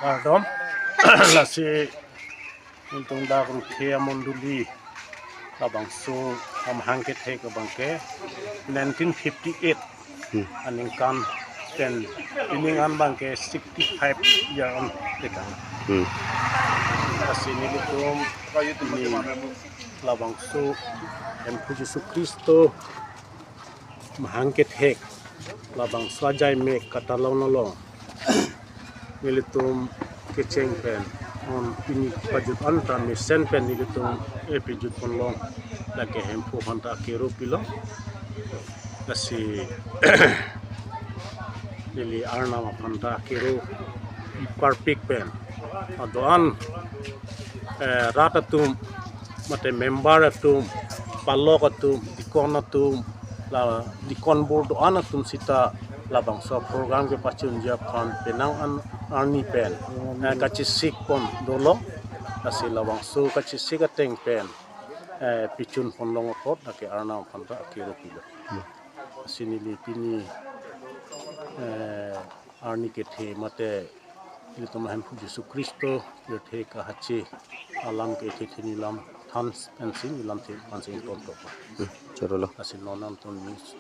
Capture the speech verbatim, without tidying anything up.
Kardom. Lasi nelitum dak Ruthe amondoli labangso amahang kethek abangke nineteen fifty-eight Hmm. aningkan pen pining an abangke sixty-five year on tekang. Hmm. Lasi nelitum ni labangso Hemphu Jisu Khristo mahang kethek labangso ajai mek katalon along nelitum kecheng pen on pini pajut anta mesen pen nelitum epijut ponlong, lake Hemphu aphanta akero pilo. Lasi neli Arnam aphanta akero parpik pen adoan, eh, rat atum mate member atum, palok atum, deacon atum, la deacon board doan atum sita labangso program kepachunji aphan penang an arni pen, eh, kachesik pon dolo. Lasi labangso kachesik ateng pen, eh, pichun ponlong apot lake Arnam aphanta akero pilo. Hmm. Lasi neli pini, eh, arni kethe mate nelitum Hemphu Jisu Khristo kethe kahachi alam kethe thini lam than pensi neli lam the pensi tonto. Hmm, chorolo. Lasi non nangtum news